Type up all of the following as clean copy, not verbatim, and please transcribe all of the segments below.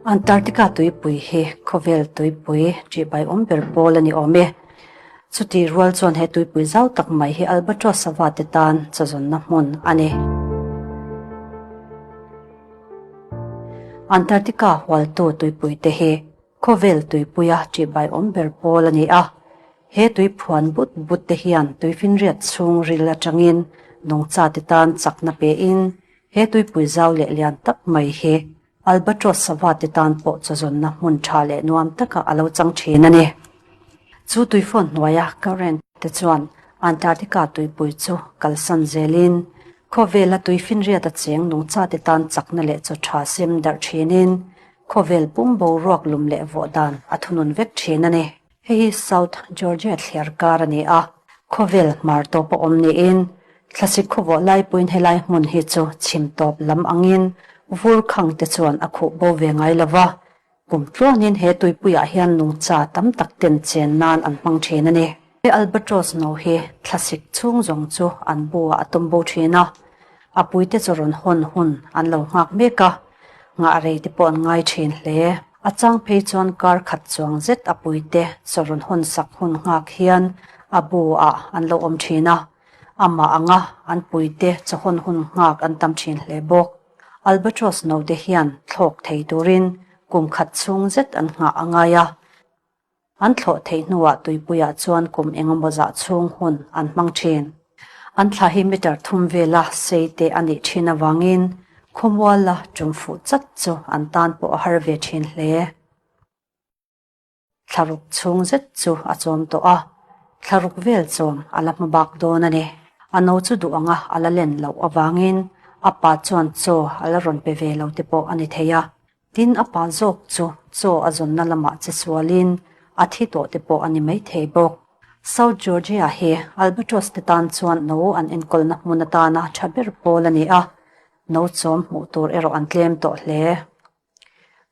Antarctica tuipui hi khawvel tuipui ṭihbaiawm ber pawl a ni awm e. Chutih rual chuan he tuipui zau tak mai hi Albatross sava te tan chawzawnna hmun a ni. Antarctica hualtu tuipui te hi khawvel tuipuia ṭihbaiawm ber pawl a ni a. He tui phuan but but te hian tuifinriat chhung ril atangin nungcha te tan chakna pein he tuipui zau leh lian tak mai hi Albatross sava te tan pawh chawzawnna hmun tha leh nuam takah a lo chang thin a ni. Chu tuifawn hnuaia current te chuan Antarctica tuipui chu kalsan zelin khawvela tuifinriat a cheng nungcha te tan chakna leh chaw tha sem darh thinin khawvel pum boruak lum leh vawh dan a thunun vek thin a ni. Hei hi South Georgia thliar kar a ni a, khawvel hmar tawp a awm niin thlasik khawvawh laipuiin helai hmun hi chu chhim tawp lam angin vur khang te chuan a khuh bo ve ngai lo va, kum tluanin he tuipuiah hian nungcha tam tak ten chen nan an hmang thin a ni. He albatross no hi thlasik chhung zawng chu an bu-ah a tum bo thin a, a puite chu rawn hawn hun an lo nghak mek a, nghah rei te pawh an ngai thin hle. A chang phei chuan kar khat chuang zet a puite chaw rawn hawn sak hun nghak hian a bu ah an lo awm thin a, amah anga an puite chaw hawn hun nghak an tam thin hle bawk. Albatross note hian thlawk thei turin kum khat chhung zet an nghah a ngai a, an thlawh theih hnuah tuipuiah chuan kum engemaw zah chhung hun an hmang thin. An thla hi meter thum vela sei te a nih thin avangin khawmuala tum fuh chat chu an tan pawh a har ve thin hle. Thlaruk chhung zet chu a chawm tawh a, thlaruk vel chawm a la hma bak dawn a ni. A no chu duh anga a la len loh avangin a pa chuan chaw a la rawn pe ve lo te pawh a ni thei a. Tin, a pa zawk chu chaw a zawnna lamah che sualin a thi tawh te pawh a ni maithei bawk. South Georgia hi Albatross te tan chuan no an enkawlna hmun atana tha ber pawl a ni a, no chawm hmuh tur erawh an tlem tawh hle.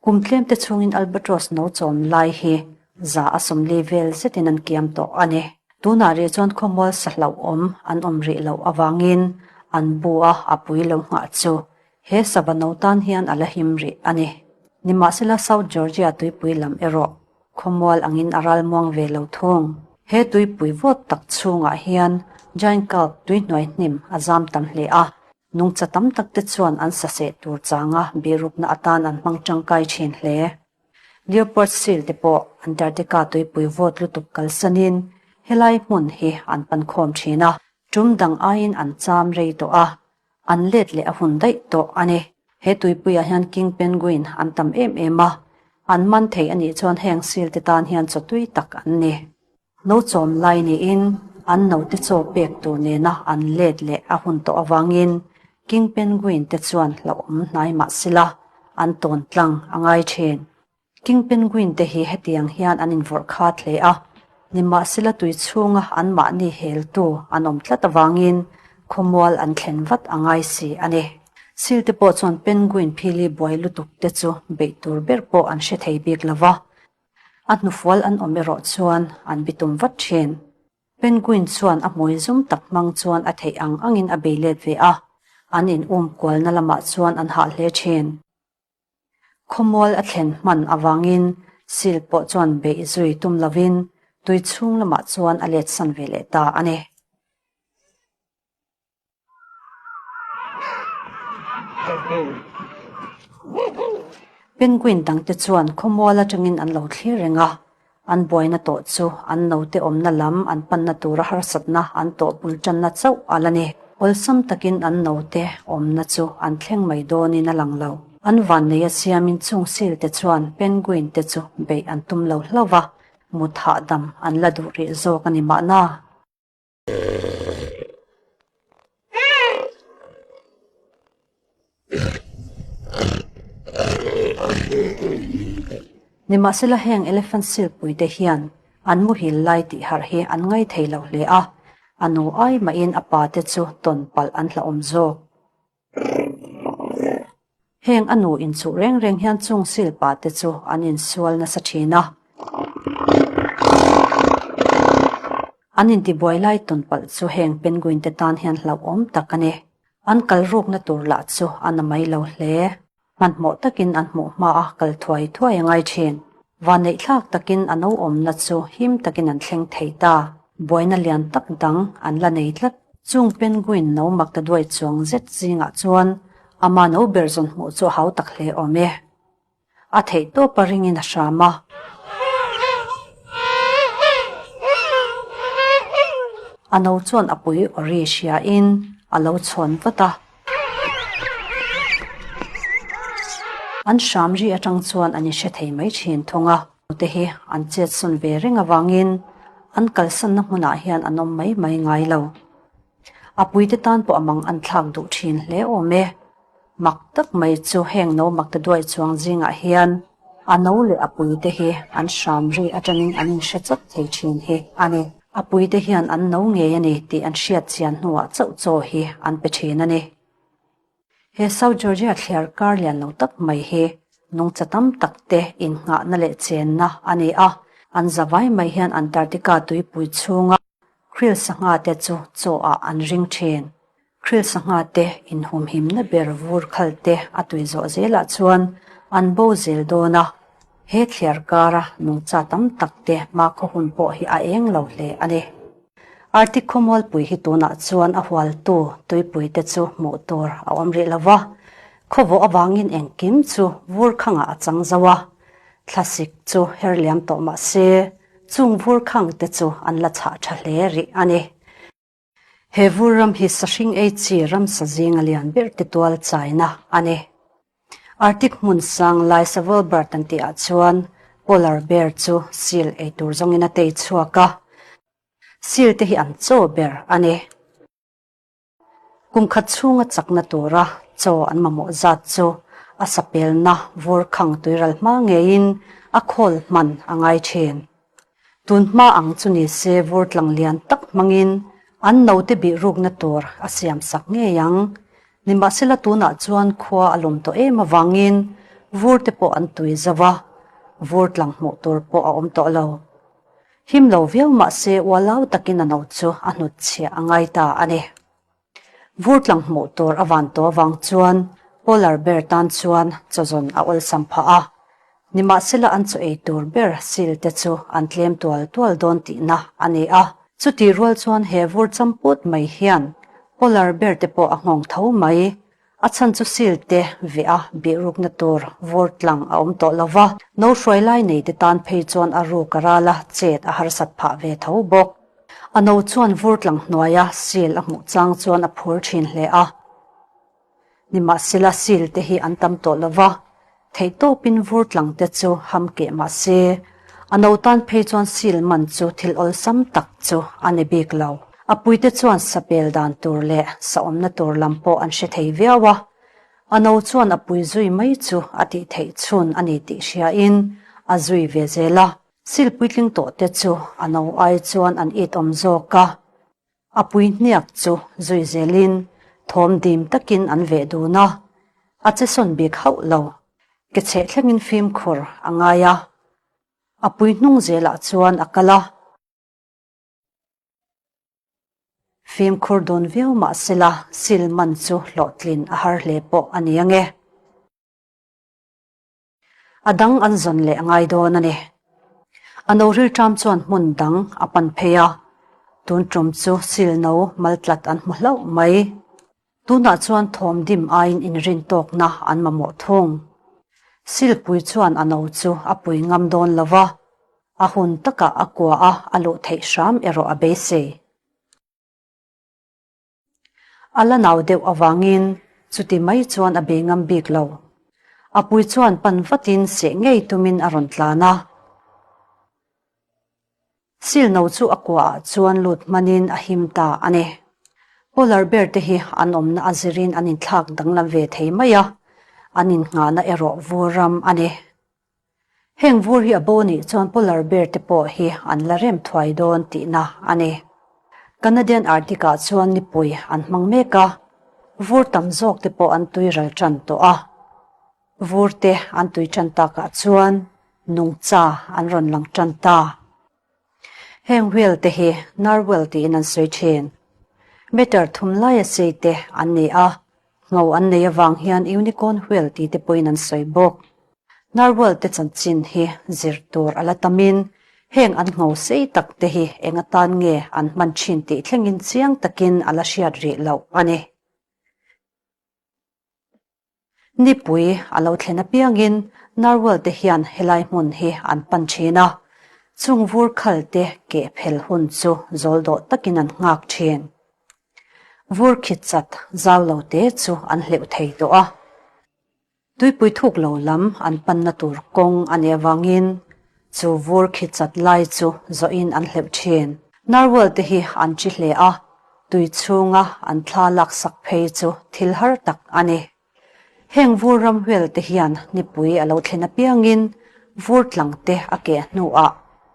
Kum tlem te chhungin Albatross no chawm lai hi za a 40 vel zetin an kiam tawh a ni. Tunah rih chuan khawmual sa hlauhawm an awm rih loh avangin an bu a a pui lo nghah chu He sava no tan hian a la him rih a ni. Nimahsela South Georgia tuipui lam erawh khawmual angin a ralmuang ve lo thung. He tuipui vawt tak chhungah hian Giant Kelp tuihnuai hnim a zam tam hle a, nungcha tam tak te chuan an saseh tur changa bihrukna atan an hmang tangkai thin hle. Leopard seal te pawh Antarctica tuipui vawt lutuk kalsanin helai hmun hi an pankhawm thin a, tum dang aiin an cham rei tawh a, An let leh a hun daih tawh a ni. He tuipuiah hian king penguin an tam em em a, an man thei a nih chuan heng seal te tan hian chaw tui tak an ni. No chawm lai niin an note chaw pek tur nena an let leh a hun tawh avangin king penguin te chuan hlauhawm hnai mah sila an tawn tlang a ngai thin. King Penguin te hi hetiang hian an invawrh khat hle a, nimahsela tui chhunga anmahni heltu an awm tlat avangin khawmual an thlen vat a ngai si a ni. Seal te pawh chuan penguin phili buai lutuk te chu beih tur ber pawh an hre thei bik lo va, a hnufual an awm erawh chuan an bitum vat thin. Penguin chuan a hmui zum tak hmang chuan a theih ang angin a bei let ve a, an in um kualna lamah chuan an hah hle thin. Khawmual a thlen hman avangin Sil pawh chuan beih zui tum lovin tui chhung lamah chuan a let san ve leh ta a ni. Penguin dangte chuan khawmual atangin an lo thlir reng a, An buaina tawh chu an naute awmna lam an panna tura harsatna an tawh bul tanna chauh a la ni. Awlsam takin an naute awmna chu an thleng mai dawnin a lang lo. An vanneia siamin chung seal te chuan penguin te chu beih an tum lo hlauh va, mut hahdam an la duh rih zawk a ni mahna. Nimahsela heng elephant seal puite hian an muhil lai tih harh hi an ngai thei lo hle a, a nu ai mahin a pa te chu tawn palh an hlauhawm zawk. Heng a nu inchuh reng reng hian chung silpa te chu an insual nasa thin a. An intibuai lai tawn palh chu heng penguin te tan hian hlauhawm tak a ni. An kal rukna tur lah chu a na mai lo hle. Hmanhmawh takin an hmuh hma a kal thuai thuai a ngai thin. Vanneihthlak takin a no awmna chu him takin an thleng thei ta. Buaina lian tak dang an la nei tlat. Chung penguin no mak ta duai chuang zet zingah chuan ama no ber zawn hmuh chu a hau tak hle awm e. A theih tawp a ringin a hram a. A no chuan a pui awri hriain a lo chhawn vat a. An hram ri atang chuan an inhre thei mai thin thung a. Te hi an chetsawn ve reng avangin an kalsanna hmunah hian an awm mai mai ngai lo. A puite tan pawh a mang an thlak duh thin hle awm e. Mak tak mai chu heng no mak ta duai chuang zingah hian a no leh a puite hi an hram ri atangin an inhre chawt thei thin hi a ni. A puite hian an no ngei a ni tih an hriat chian hnuah chauh chaw hi an pe thin a ni. He South Georgia thliar kar lian lo tak mai hi nungcha tam tak te innghahna leh chenna a ni a, an zavai mai hian Antarctica tuipui chhunga Krill sangha te chu chaw ah an ring thin. Krill sangha te inhumhimna ber vur khal te a tui zawh zelah chuan an bo zel dawn a, he thliar kara nungcha tam tak te hmakhaw hun pawh hi a eng lo hle a ni. Arctic khawmualpui hi tunah chuan a hualtu tuipui te chu hmuh tur a awm rih lo va, khawvawh avangin engkim chu vur khangah a chang zo a, thlasik chu her liam tawh mah se Chung vur khang te chu an la chhah tha hle rih a ni. He vur ram hi sahring ei chi ramsa zinga lian ber te tual chaina a ni. Arctic hmun sang lai Svalbard an tih ah chuan polar bear chu seal ei tur zawngin a tei chhuak a, seal te hi an chaw ber a ni. Kum khat chhunga chakna tura chaw an mamawh zat chu a sapelna vur khang tuiral hma ngeiin a khawl hman a ngai thin. Tun hma ang chu ni se vur tlang lian tak hmangin an note bih rukna tur a siam sak ngei ang. Nimahsela tunah chuan khua a lawm tawh em avangin vur te pawh an tui zo va, vur tlang hmuh tur pawh a awm tawh lo. Him lo viau mah se ualau takin a no chu a hnut chhiah a ngai ta a ni. Vur tlang hmuh tur a van tawh avang chuan polar bear tan chuan chawzawn a awlsam phah a. Nimahsela an chaw ei tur ber sil te chu an tlem tual tual dawn tihna a ni a. Chutih rual chuan he vur champut mai hian polar bear te pawh a nghawng tho mai. A chhan chu sil te veh a bihrukna tur vur tlang a awm tawh lo va, no hruai lai nei te tan phei chuan a ruk a ral a, chet a harsat phah ve tho bawk. A no chuan vur tlang hnuaia sil a hmuh chang chuan a phur thin hle a. Nimahsela sil te hi an tam tawh lo va, Theihtawpin vur tlang te chu ham keh mah se, a no tan phei chuan sil man chu thil awlsam tak chu a ni bik lo. A puite chuan sapel dan tur leh saawmna tur lam pawh an hre thei viau a, a no chuan a pui zui mai chu a tih theih chhun a ni tih hriain a zui ve zel a. Sil puitling tawh te chu a no ai chuan an it awm zawk a, A pui hniak chu zui zelin thawm dim takin an veh dun a, a che sawn bik hauh lo. Ke chheh thlengin fimkhur a ngai a, a pui hnung zelah chuan a kal a. Fimkhur dun viau mah sela sil man chu hlawhtlin a har hle pawh a ni ange. A dang an zawn leh a ngai dawn a ni. A no rilṭam chuan hmun dang a pan phei a, tun ṭum chu sil no mal tlat an hmu hlauh mai. Tunah chuan thawm dim aiin inrin tawkna an mamawh thung. Silpui chuan a no chu a pui ngam dawn lo va, a hun takah a kua a, a luh theih hram erawh a beisei. A la nau deuh avangin chuti mai chuan a bei ngam bik lo. A pui chuan pan vatin seh ngei tumin a rawn tlan a. Sil no chu a kuaah chuan lut hmanin a him ta a ni. Polar bear te hi an awmna a zirin an inthlak danglam ve thei mai a, an innghahna erawh vur ram a ni. Heng vur hi a bo nih chuan polar bear te pawh hi an la rem thuai dawn tihna a ni. Canadian Arctic ah chuan nipui an hmang mek a, vur tam zawk te pawh an tui ral tan tawh a. Vur te an tui tan takah chuan nungcha an rawn lang tan ta. Heng whale te hi narwhal tiin an sawi thin. Meter thum laia sei te an ni a. Ngho an nei avang hian unicorn whale tih te pawhin an sawi bawk. Narwhal te chanchin hi zir tur a la tamin heng an ngho sei tak te hi eng atan nge an hman thin tih thlengin chiang takin a la hriat rih loh a ni. Nipui a lo thlen apiangin Narwhal te hian helai hmun hi an pan thin a, chung vur khal te keh phel hun chu zawl dawh takin an nghak thin. Vur khi chat zau lo te chu an hleuh thei tawh a. Tuipui thuk lo lam an panna tur kawng a nih avangin chu vur khi chat lai chu zawhin an hleuh thin. Narwhal te hi an chi hle a, tui chhunga an thla laksak phei chu thil har tak a ni. Heng vur ram whale te hian nipui a lo thlen apiangin vur tlang te a keh hnuah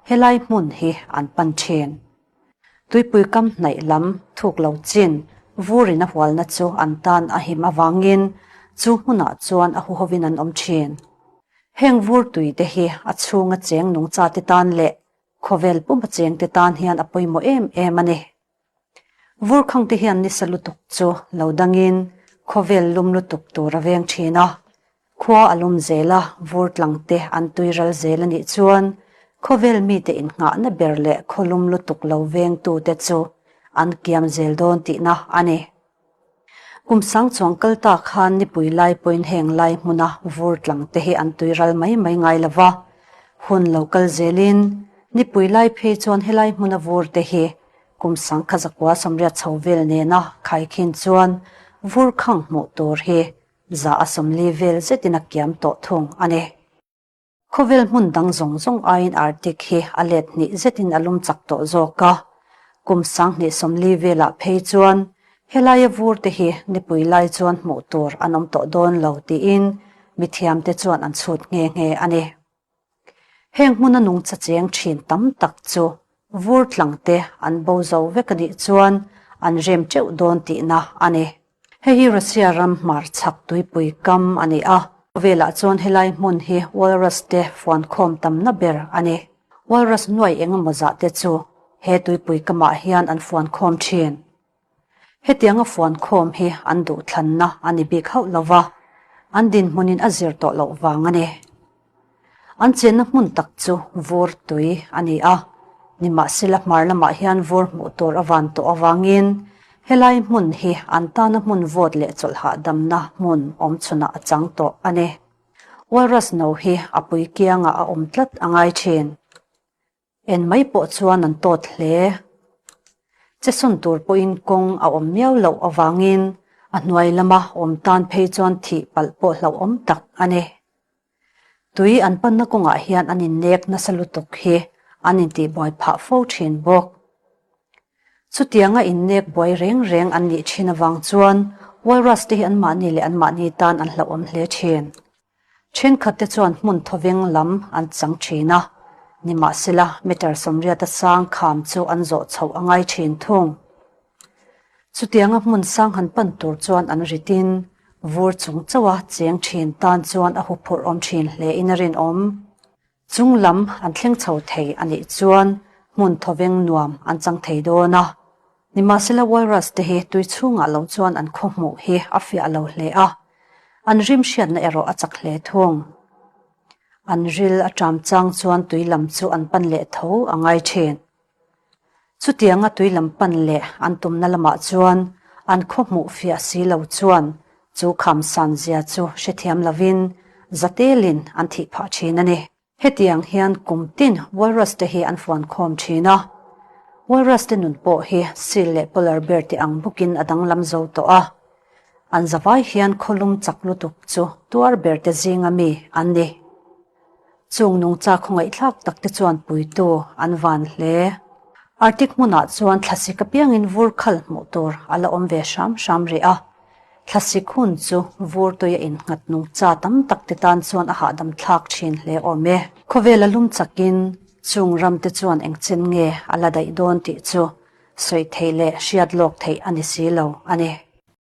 helai hmun hi an pan thin. Tuipui kam hnaih lam thuk lo chin vurin a hualna chu an tan a him avangin chu hmunah chuan a huhovin an awm thin. Heng vur tui te hi a chhunga cheng nungcha te tan leh khawvel puma cheng te tan hian a pawimawh em em a ni. Vur khang te hian nisa lutuk chu lo dangin khawvel lum lutuk tur a veng thin a, Khua a lum zel a, vur tlang te an tui ral zel a nih chuan khawvel mite innghahna ber leh khawlum lutuk lo vengtute chu an kiam zel dawn tihna a ni. Kum sang chuang kal ta khan nipui lai pawhin heng lai hmuna vur tlang te hi an tui ral mai mai ngai lo va, hun lo kal zelin nipui lai phei chuan helai hmuna vur te hi kum sang kha zakua sawmriat chho vel nena khaikhin chuan vur khang hmuh tur hi Za a 40 vel zetin a kiam tawh thung a ni. Khawvel hmun dang zawng zawng aiin Arctic hi a let hnih zetin a lum chak tawh zawk a. Kum 2040 velah phei chuan helaia vur te hi nipui lai chuan hmuh tur an awm tawh dawn lo tiin mithiamte chuan an chhut nghe nghe a ni. Heng hmuna nungcha cheng thin tam tak chu vur tlang te an bo zo vek a nih chuan an rem teuh dawn tihna a ni. Hei hi Russia ram hmar chhak tuipui kam a ni a, khawvelah chuan helai hmun hi walrus te fuankhawm tamna ber a ni. Walrus nuai eng emaw zah te chu he tuipui kamah hian an fuankhawm thin. Hetianga fuankhawm hi an duhthlanna a ni bik hauh lo va, an dinhmunin a zir tawh loh vang a ni. An chenna hmun tak chu vur tui a ni a, nimahsela hmar lamah hian vur hmuh tur a van tawh avangin helai hmun hi an tana hmun vawt leh chawlh hahdamna hmun awm chhunah a chang tawh a ni. Walrus no hi a pui kiangah a awm tlat a ngai thin. En mai pawh chuan an tawt hle. Chesawn tur pawhin kawng a awm miau loh avangin a hnuai lama awm tan phei chuan thih palh pawh hlauhawm tak a ni. Tui an panna kawngah hian an innek nasa lutuk hi an intihbuai phah fo thin bawk. Chutianga innek buai reng reng an nih thin avang chuan walrus te hi anmahni leh anmahni tan an hlauhawm hle thin. Thenkhatte chuan hmun thawveng lam an chang thin a, nimahsela meter 80 a sang kham chu an zawh chhoh a ngai thin thung. Chutianga hmun sang han pan tur chuan an ritin vur chung chauha cheng thin tan chuan a huphurh awm thin hle in a rinawm. Chung lam an thleng chho thei a nih chuan hmun thawveng nuam an chang thei dawn a. Nimahsela walrus te hi tui chhungah lo chuan an khaw hmuh hi a fiah lo hle a, an rim hriatna erawh a chak hle thung. An ril a ṭam chang chuan tui lam chu an pan leh tho a ngai ṭhin. Chutianga tui lam pan leh an tumna lamah chuan an khaw hmuh fiah si lo chuan chu kham san zia chu hrethiam lovin zatelin an thih phah thin a ni. Hetiang hian kum tin walrus te hi an fuan khawm thin a. Walrus te nun pawh hi seal leh polar bear te ang bawkin a danglam zo tawh a. An zavai hian khawlum chak lutuk chu tuar ber te zinga mi an ni. Chung nungcha khawngaihthlak tak te chuan puitu an van hle. Arctic hmunah chuan thlasik apiangin vur khal hmuh tur a la awm ve hram hram rih a. Thlasik hun chu vur tuia innghat nungcha tam tak te tan chuan a hahdam thlak thin hle awm e. Khawvela lum chakin chung ram te chuan engchen nge a la daih dawn tih chu sawi theih leh hriat lawk theih a ni si lo a ni.